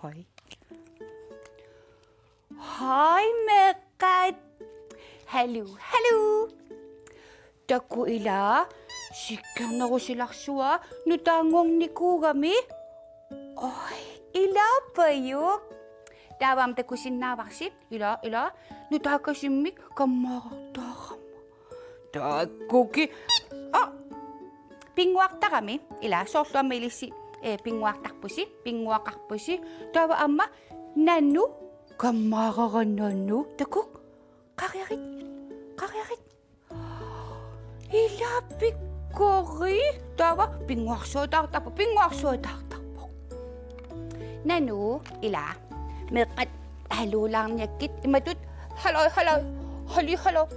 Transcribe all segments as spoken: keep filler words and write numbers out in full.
Hej. Hej, meeqqat. Haluu, haluu. Takuuk, ila sikkernerup silarsua nutaanngornikuugami. Oj, ilaapajuk. Taava aamma takusinnaavarsi, ila, ila, nutaakasimmik kammaarartaarama. Takuuk. Aa, pinnguartarami, ila, soorlu aamma ilissi, eh, pinnguartarpusi, pinnguaqarpusi. Taava aamma nanu, kammaarara nanu, takuuk. Qariarit, qariarit. Ila pikkori. Taava pinnguarsuataartarpoq, pinnguarsuataartarpoq. Nanu, ila, meeqqat haluulaarniakkit imatut, haluu, haluu, haluu, haluu.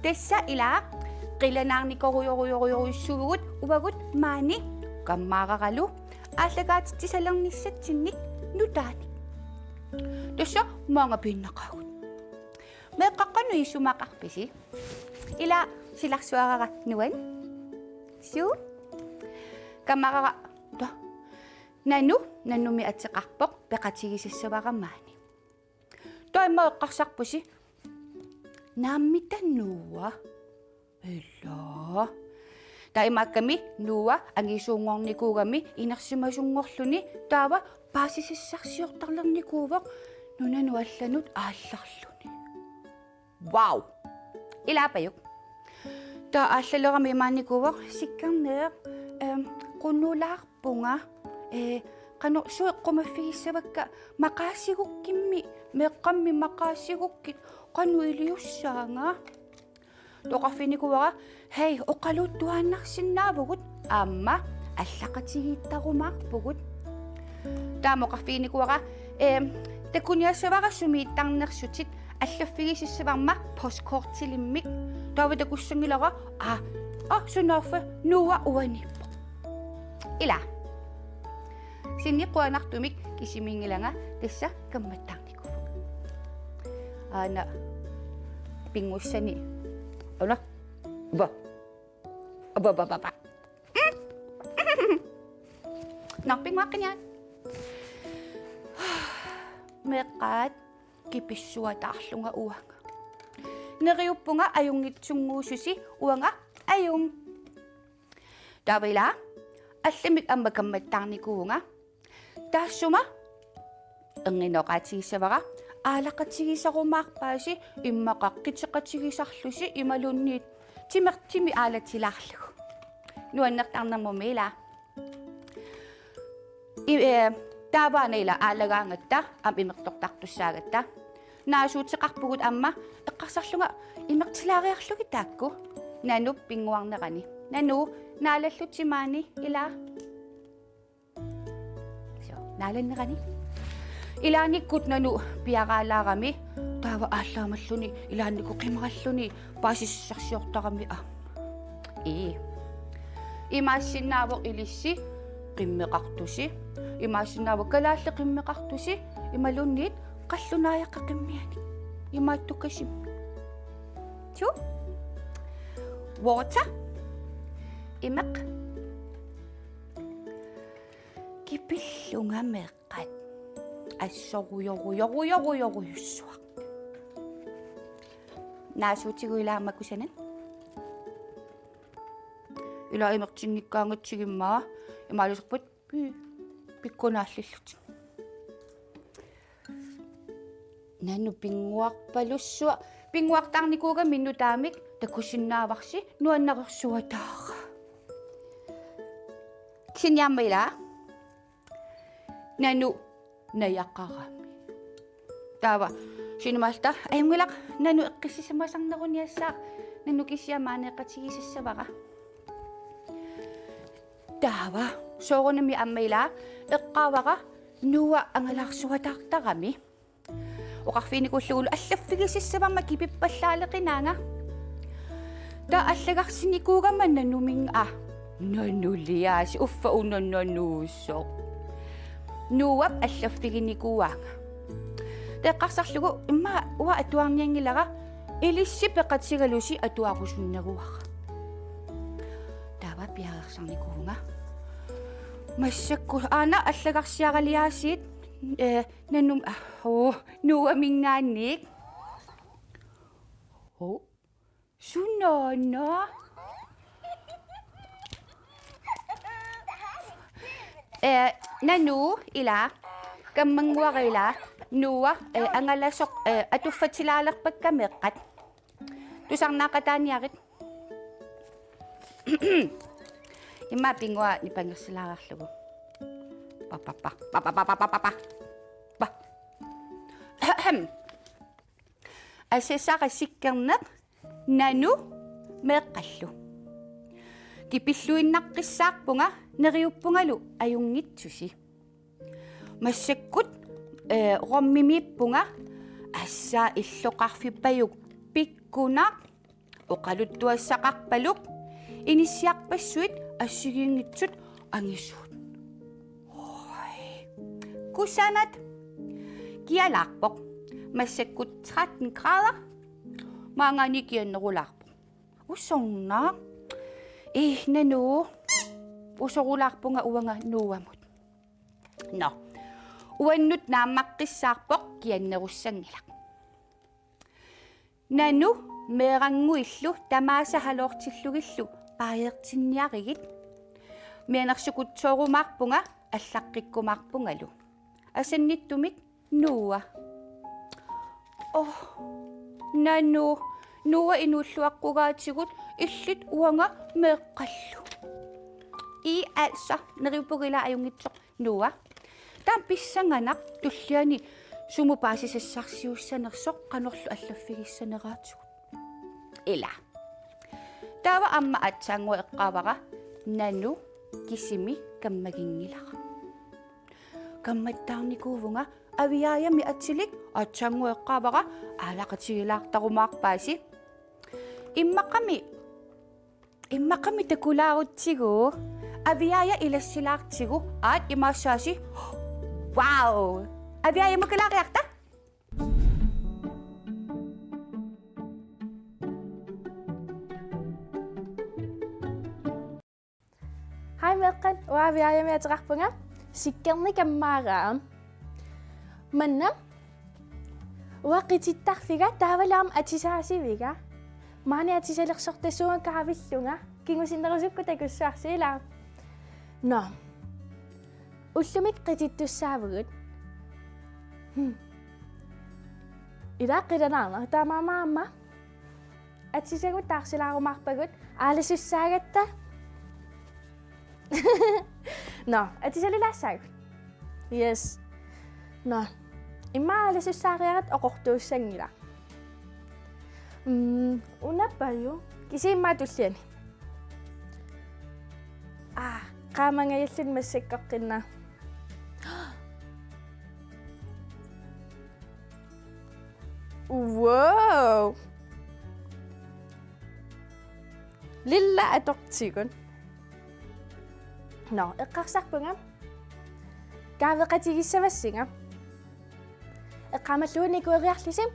Tassa, ila, qilanaarnikorujorujorujussuuvugut uagut maani kammaararalu aallakaatitsisalernissatsinnik nutaanik. Tassa maanga piinnaqaagut. Meeqqat, qanoq isumaqarpisi? Ila silarsuarara nuann'. Suu. Kammaarara. Taava nanu, nanumik ateqarpoq, peqatigisassavara maani. Taava immaqa eqqarsarpusi: Naammi, taava Noah? Ila. Taava imaakkami Noah angisuunngornikuugami inersimasunngorluni, taava paasisassarsiortarlernikuuvoq nunanut allanut aallarluni. Wow! Ilaapajuk. Taava aallalerami imaannikuuvoq: Sikkerneq, ehm, qunulaarpunga, eh, qanoq suut eqqumaffigissavakka, maqaasigukkimmi, meeqqammi maqaasigukkit, qanoq iliussaanga? Oqarfiginikuuara: Hej, oqaluttuaannarsinnaavugut, aamma allaqatigiittarumaarpugut. Taava oqarfiginikuuara: Ehm, takuniassavara sumiittarnersutit, allaffigisassavarma postkortilimmik. Taava takussanngilara: Aa, aa, sunaaffa Noah uaniippoq. Ila. Kisianni qujanartumik kisimiinngilanga, tassa kammattarnikuuvunga. Aana pinngussani. Una. Ba. Ba, ba, ba, ba. Nå, pinnguaqqiniaat. Meeqqat, kipissuataarlunga uanga. Neriuppunga ajunngitsunnguususi, uanga ajunngilanga. Taava ila, allamik aamma kammattarnikuuvunga. Taassuma erngineqaatigissavara, aalaqatigisarumaarpaasi, immaqa qiteqatigisarlusi imaluunniit timertimi aalatsilaarlugu. Nuannertarnermummi, ila. I-, eh, taavaana ila aalagaangatta aamma imertortartussaagatta. Naasuuteqarpugut aamma, eqqarsarlunga imertilaariarlugit taakku. Nanup pinnguarnerani. Nanu, naalallutit maani, ila. Suu, naalannerani. Ilaannikkut nanu piaraalaarami, taava aallaammalluni ilaannikkut qimaralluni paasisassarsiortarami aamma. Ii. Imaassinnaavoq ilissi qimmeqartusi. Imaassinnaavoq kalaallit qimmeqartusi. Imaluunniit qallunaajaqqat qimmiannik. Imaattukasimmik. Suu. Water. Imeq. Kipillunga meeqqat. Assorujorujorujorujussuaq. Naasuutigu ila aamma kusanaq. Ila imertinngikkaangatsigimma imaalisorput pi-, pikkunaallillutik. Nanu pinnguarpalussuaq, pinnguartarnikuugami nutaamik, takusinnaavarsi nuannersuataara. Kisianni aamma ila. Nanu najaqarami. Taava, sinimaalta, ajunngilaq, nanu eqqissisimasarneruniassaaq, nanu kisiat maaneeqatigisassavara. Taava, soorunami aamma ila, eqqaavara, Noah angalaarsuataartarami. Oqarfiginikuullugulu allaffigisassavarma kipippallaaleqinaanga. Taava allagarsinikuugama nanuminnga, aa, nanuliaasi, uffa una nanuusoq. Noahp allaffiginikuuaanga. Taava eqqarsarlugu immaqa uanga atuarnianngilara, ilissi peqatigalusi atuarusunneruara. Taava piareersarnikuuvunga. Massakkut aana allagarsiaraliaasiit, eh, Nanum, ah, oo, Noahminngaanniit. Oo, sunaana? Eh, Nanu, ila, kammannguara ila, Noah, eh, angalasoq, eh, atuffatilaalerpakka meeqqat. Tusarnaaqataaniarit. Immaqa pinnguaq nipangersilaarlugu. Pa, pa, pa. Asassara Sikkerneq, Nanu meeqqallu. Kipilluinnaqqissaarpunga neriuppungalu ajunngitsusi. Massakkut, eh, rummimiippunga, assa illoqarfippajuk pikkunaq, oqaluttuassaqarpaluk, inissiarpassuit assigiinngitsut angisuut. Oj. Kusanat. Kialaarpoq. Massakkut tretten grader. Maanngaanniit kiannerulaarpoq. Usornaq. Ih, Nanu. Usorulaarpunga uanga Noahmut. Nå. Uannut naammaqqissaarpoq kiannerussanngilaq. Nanu meerannguillu tamaasa halortillugillu paajeertinniarigit. Mianersukutsoorumaarpunga allaqqikkumaarpungalu. Asannittumik Noah. Oh, Nanu, Noah inuulluaqqugaatigut illit uanga meeqqallu. Ii, altså, neriuppunga ila ajunngitsoq Noah. Taanna pissanganaq tulliani sumut paasisassarsiussanersoq qanorlu allaffigissaneraatigut. Ila. Taava aamma aatsaannguaq eqqaavara Nanu kisimi kammaginngilara. Kammattaarnikuuvunga Aviaajami atilik aatsaannguaq eqqaavara aalaqatigilaartarumaarpaasi. Immaqami, immaqami takulaarutsigu, Aviaaja ilassilaartigu, aat imaassaasi. Wow! Aviaaja makulaariarta? Hej meeqqat, uanga Aviaajami ateqarpunga, Sikkerneq ammaraa. Manna uanga qitittarfiga taavalu aamma atisaasiviga. Maani atisalersortasuunga kaavillunga. Kingusinnerusukkut takussavarsi ilaa. Nå. Ullumi qitittussaavugut. Hmm. Ilaa qilanaarnaq taamaammat aamma. Atisagut taarsilaarumaarpagut aalasussaagatta. Nå, atisalilaassaagut. Yes. Nå. Immaqa aalasussaariaratta oqortuussanngilaq. Mm, unappajuk. Kisianni immaqa tulliani. Aa, qaamangajalluni massakkoqqinnaa. Wow! Lilla atortigut. Nå, eqqarsarpunga. Kaaveqatigissavarsinga. Eqqaamallugu nikueriarlusi.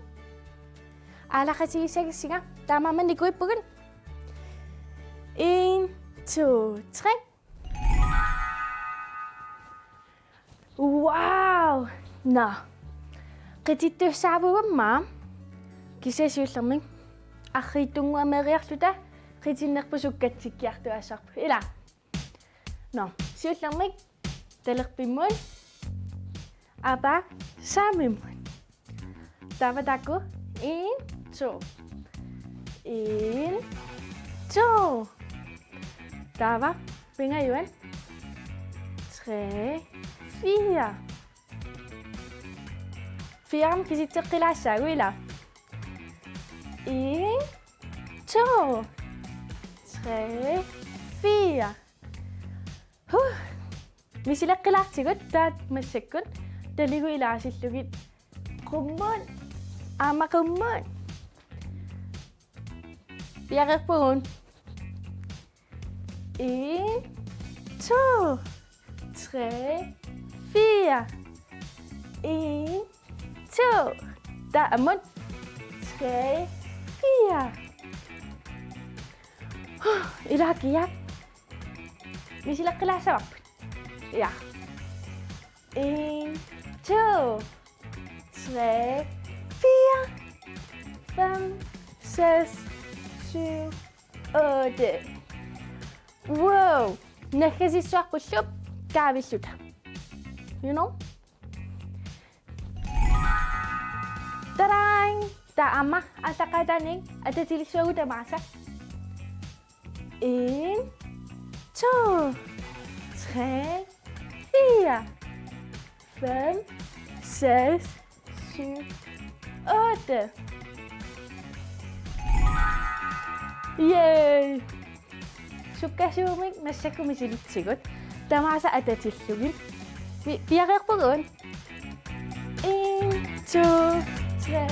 Aalaqatigissagissinga. Taamaammat nikuippugut. En, to, tre. Wow! Nå. Qitittussaavugut aamma. Kisianni siullermik arriitsunnguameriarluta qitinnerput sukkatsikkiartuaassarput. Ilaa. Nå, siullermik talerpimmut. Aappaa saamimmut. Taava taakku en, to. En, to. Taava pingajuat. Tre, fire. Firemik kisitseqqilaassaagut ilaa. En, to. Tre, fire. Huh. Misileqqilaartigut taava massakkut taligut ilaasillugit. Qummut. Aamma qummut. Piareerpugut. En, to, tre, fire. En, to. Taava ammut. Tre, fire. Huh, ilaa kiaq. Misileqqilaassavarput. Ja. En, to, tre, fire, fem, seks, syv, otte. Wow. Naggasissuaqqullup kaavilluta. You know? Tadang! Taava aamma aallaqqaataaniit atatilissuagut tamaasa. En, to, tre, fire, fem, seks, syv, otte. Yay! Sukkasuumik massakkut misilitsigut. Tamaasa atatillugit. Pi-, piareerpugut. En, to, tre,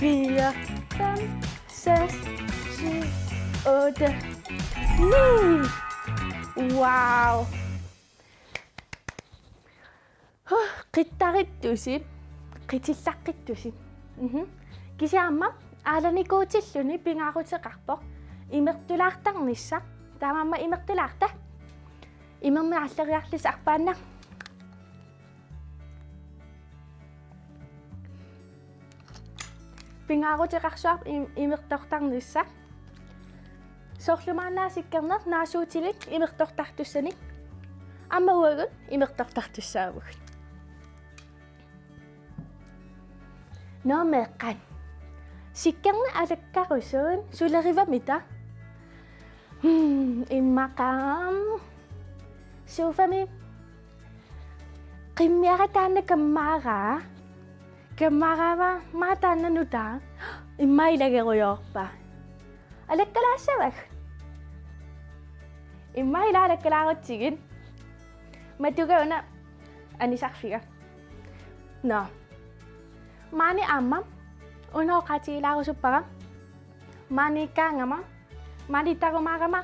fire, fem, seks, syv, otte, ni. Wow. Huh, qittarittusi, qitillaqqittusi. Mhm. Kisianni aamma aalanikuutilluni pingaaruteqarpoq imertulaartarnissaq. Taamaammat imertulaarta. Imermik aalleriarlusi arpaannaq. Pingaaruteqarsuarpoq im-, imertortarnissaq. Soorlu maanna Sikkerneq naasuutilik imertortartussanik. Aamma uagut imertortartussaavugut. Nå, meeqqat. Sikkerneq alakkarusuuvoq, sulerivamita? Hmm, immaqa sofami. Qimmiara taanna kammaaraa. Kammaaraava maa taanna nutaa. Immaqa ilagerujoorpa. Alakkalaassavakka. Immaqa ila alakkalaarutsigit. Matuga una anisarfiga. Nå. Maani aamma una oqaatigilaarusuppara. Maaniikkaangama. Maaniittarumaarama.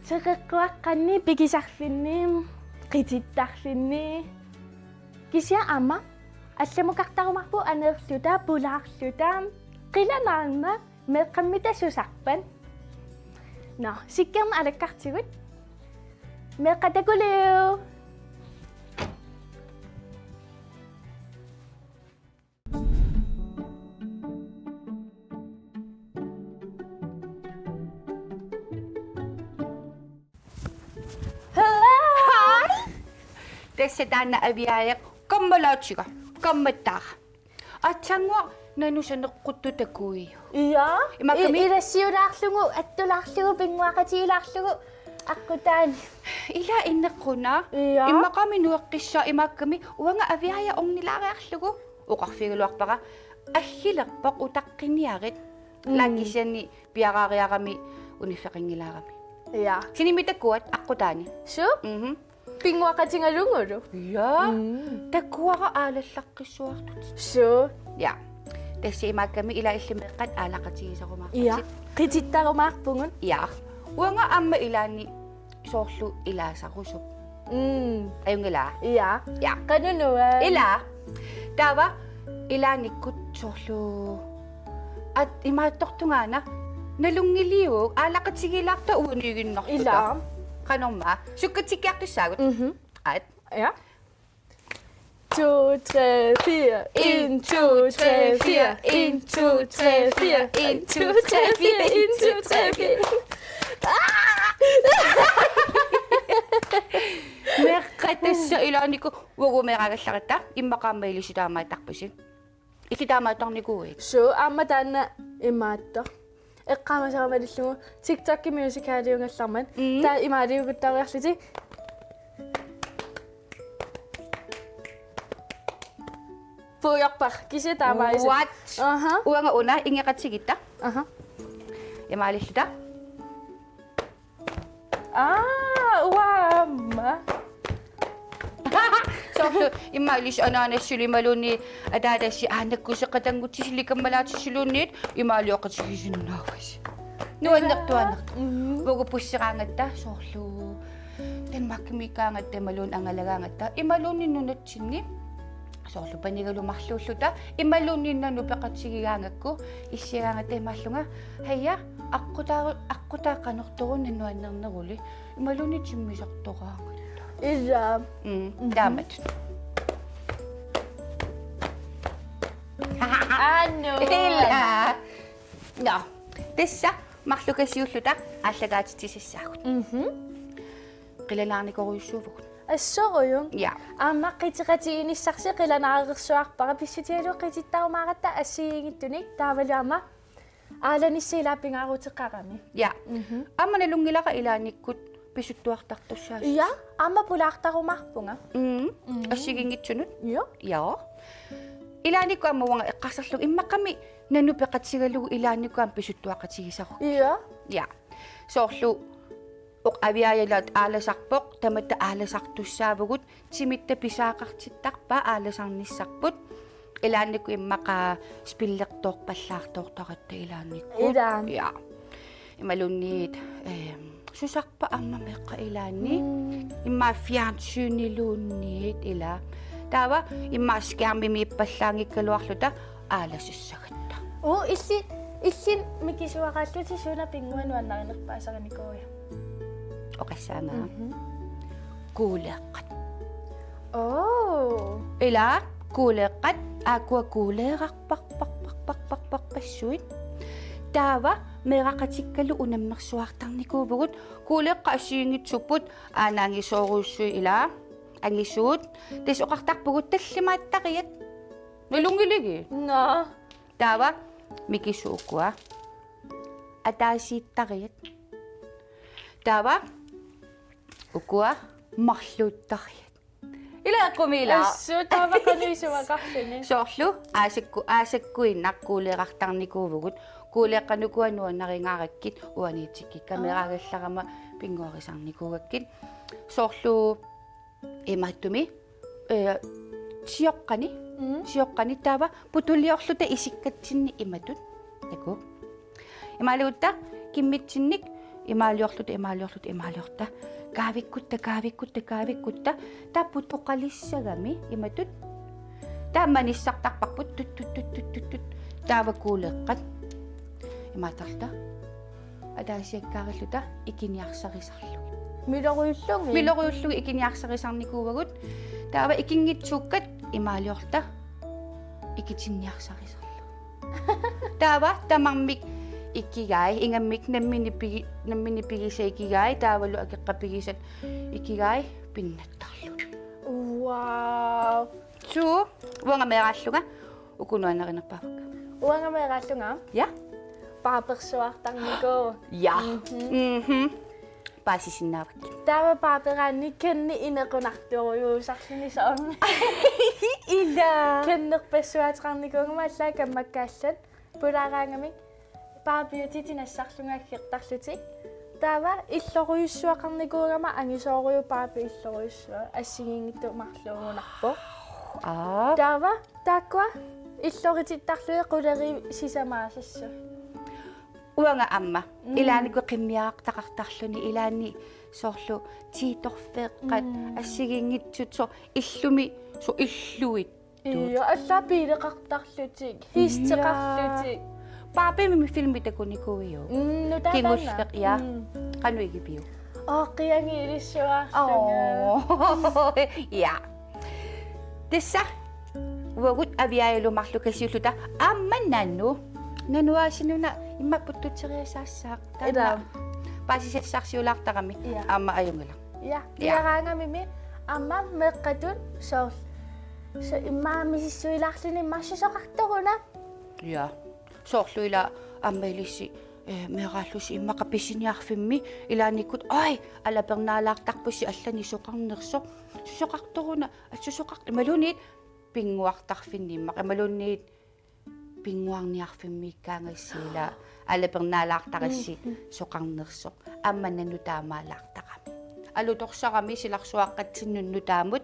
Teqeqquaqqanni, pikisarfinni, qitittarfinni. Kisianni aamma allamukartarumaarpugut aneerluta, pulaarluta. Qilanaarna meeqqammita susarpat. Nå, Sikkerneq alakkartigut. Meeqqat takuliuk. Hello! Hi! Tassa taanna Aviaja kammalaatiga, kammattaara. Aatsaannguaq nanu saneqquttoq takuiuk. Ja. Imaakkami? I-, ilassiulaarlugu, attulaarlugu, pinnguaqatigilaarlugu, aqqutaani. Ila inneqquna. Ja. Immaqami nueqqissaaq imaakkami, uanga Aviaja ornilaariarlugu. Oqarfigigaluarpara, aggilerpoq utaqqiniarit. Mm. Ila kisianni piaraariarami uniffeqanngilaarami. Ja. Sinimmi takuat aqqutaani. Suu? Mhm. Pinnguaqatigalugulu. Ja. Mm. Takuara aalallaqqissuartut. Suu. Ja. Tassa imaakkami ila illit meeqqat aalaqatigisarumaarpatit. Ja. Qitittarumaarpugut. Ja. Uanga aamma ilaanni soorlu ilaasarusup. Mm. Ajunngilaq? Ja. Ja. Qanoq nuann'. Ila. Taava ilaannikkut soorlu. Aat imaattortungaana. Nalunngiliuk, aalaqatigiilaarta uaniiginnarluta. Ila. Qanormaa. Sukkatsikkiartussaagut. Mhm. Aat. Ja. To, tre, fire. En, to, tre, fire. En, to, tre, fire. En, to, tre, fire. En, to, tre, fire. Meeqqat tassa ilaannikkut uagut meeraagallaratta, immaqa aamma ilissi taamaattarpusi. Illit taamaattarnikuuit? Suu, aamma taanna imaattoq. Eqqaamasara malillugu TikTok-i musicaliugallarmat. Mm. Taava imaaliuguttaariarlutik. Puigorpara, kisianni taamaasit. What? Aha. Uanga una ingeqatigiitta. Aha. Imaalilluta. Aa, uanga aamma. Soorlu, immaqa ilissi anaanassi suli imaluunniit ataatassi aanakkuseqatanngutsisili kammalaatissilluunniit, imaalioqatigisinnaavasi. Nuannertuaannartoq. Mhm. Uagut pusseraangatta, soorlu, Danmarkimiikkaangatta, imaluunniit angalagaangatta, imaluunniit nunatsinni. Soorlu panigalu marluulluta, imaluunniit nanu peqatigigaangakku, issiagaangatta imaallunga, haja, aqqutaa-, aqqutaa qanortoq una nuannerneruli, imaluunniit timmisartoraangatta. Ilaa. Mm, taamatut. Annu. Ilaa. Nå, tassa marlukasiulluta aallakaatitsisassaagut. Mhm. Qilanaarnikorujussuuvugut. Assorujussuaq. Ja. Aamma qiteqatigiinnissarsi qilanaareersuarpara pissutigalugu qitittarumaaratta assigiinngitsunik taavalu aamma aalanissaq ilaa pingaaruteqarami. Ja. Mhm. Aamma nalunngilara ilaannikkut pisuttuartartussaasut. Ja, aamma pulaartarumaarpunga. Mm. Mhm. Assigiinngitsunut. Ja. Ja. Ilaannikkut aamma uanga eqqarsarlunga immaqami nanu peqatigalugu ilaannikkut aamma pisuttuaqatigisaruk. Ja. Ja. Soorlu oq aviaajalu aalasarpoq, tamatta aalasartussaavugut, timitta pisaaqartittarpaat aalasarnissarput. Ilaannikkut immaqa spillertoorpallaartoortaratta ilaannikkut. Ilaa. Ja. Imaluunniit, ehm, susarpa aamma meeqqat ilaanni. Mm. Immaqa fjernsyniluunniit ilaa. Taava immaqa skærmimiippallaanngikkaluarluta aalasassagatta. Uu, illit, illit mikisuaqaallutit suuna pinnguaq nuannarinerpaasarinikuuiuk? Oqassaanga. Mhm. Kuuleeqqat. Oo. Ilaa, kuuleeqqat, aakkua kuuleerarparparparparparpassuit. Taava meeraqatikkalu unammersuartarnikuuvugut, kuuleeqqat assigiinngitsuupput, aana angisoorujussuit ilaa, angisuut, tassa oqartarpugut tallimaattariat. Nalunngiligi? Nå. Taava mikisut ukua. Ataasiittariat. Taava ukua marluuttariat. Ilaa eqqumi ilaa. Assut taava qanoq isumaqarluni. Soorlu aasakku-, aasakkuinnaq kuuleerartarnikuuvugut. Kuuleeqqat ukua nuannaringaarakkit uaniittikkit kameragallarama pinnguarisarnikuugakkit. Soorlu imaattumik, eh, sioqqani, mm, sioqqani taava putuliorluta isikkatsinnik imatut. Takuuk. Imaalugutta kimmitsinnik imaaliorluta, imaaliorluta, imaaliorluta. Kaavikkutta, kaavikkutta, kaavikkutta. Taava putoqalissagami imatut. Taava manissartarparput tut, tut, tut. Taava kuuleeqqat. Imaattarluta. Ataasiakkaarluta ikiniarsarisarlugit. Milorujullugit? Milorujullugit ikiniarsarisarnikuuagut. Taava ikinngitsuukkat imaaliorluta ikitinniarsarisarlugit. Taava tamarmik ikigai, ingammik nammineq pigi-, nammineq pigisat ikigai, taavalu akeqqat pigisat ikigai pinnattarlugit. Wow. Suu, uanga meeraallunga uku nuannarinerpaavakka. Uanga meeraallunga? Ja. Paapersuartarnikuuvoq. Ja. Mhm. Mhm. Paasisinnaavakkit. Taava paaperaanni kenni inequnartorujussuusarluni soormi. Ilaa. Kennerpassuaateqarnikuugama allaat kammakkaallat. Pulaaraangamik paapiutit nassarlunga aggertarlutik. Taava illorujussuaqarnikuugama angisoorujuk paapi illorujussuaq assigiinngitsut marluugunarpoq. Aa. Taava taakkua illoritittarlugit qulerit sisamaasassut. Uanga aamma. Mm. Ilaannikkut qimmiartaqartarluni ilaanni soorlu tiitorfeeqqat, mm, assigiinngitsut soorlu illumi, soorlu illuit. Ii, allaat biileqartarlutik, hiisteqarlutik. Paapimik filmi takunikuuiuk? Mm, nutaaq taanna. Kingulleq, ja. Mm. Qanoq igiviuk? Aa, qiangiilissuarlunga. Oo. Ja. Tassa uagut aviaajalu marlukasiulluta aamma nanu. Nanuaasinuna immaqa puttutseriasaassaaq. Taanna. Ilaa. Paasisassarsiulaartarami. Ja. Aamma ajunngilaq. Ja. Ja. Piaraangamimi aamma meeqqatut soorlu. So immaqa misissuilaarluni immaqa susoqartoruna. Ja. Soorlu ilaa aamma ilissi, eh, meeraallusi immaqa pisiniarfimmi ilaannikkut, oj, alapernaalaartarpassi allanik soqarnersoq. Susoqartoruna, at susoqart-, imaluunniit pinnguartarfinni immaqa, imaluunniit pinnguarniarfimmiikkaangassi ilaa alapernaalaartarassi, mhm, soqarnersoq. Aamma nanu taamaalaartarami. Alutorsarami silarsuaqqatsinnut nutaamut.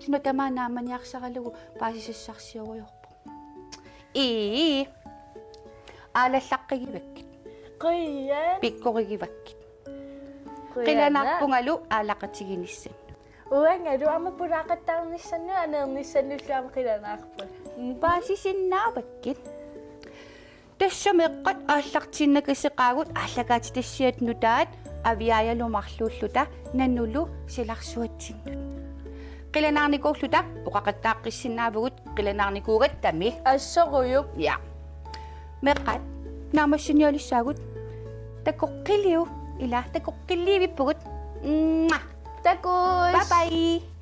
Suna tamaat naammaniarsaralugu paasisassarsiorujoorpoq. Ii. Aalaqqigivakka. Qujan. Pikkorigivakka. Qujan. Qilanaarpungalu aalaqatigiinnissanni. Uangalu aamma pulaaqattaarnissannut aneernissannullu aamma qilanaarpunga. Paasisinnaavakkit. Tassa meeqqat aallartiinnakaseqaagut aallakaatitassiat nutaat Aviaajalu marluulluta Nanulu silarsuatsinnut. Qilanaarnikuulluta oqaqattaaqqissinnaavagut, qilanaarnikuugattami. Assorujuk. Ja. Meeqqat naammassinialissaagut. Takoqqiliuk, ila takoqqilliivippugut. Mwah. Takuss. Bye bye.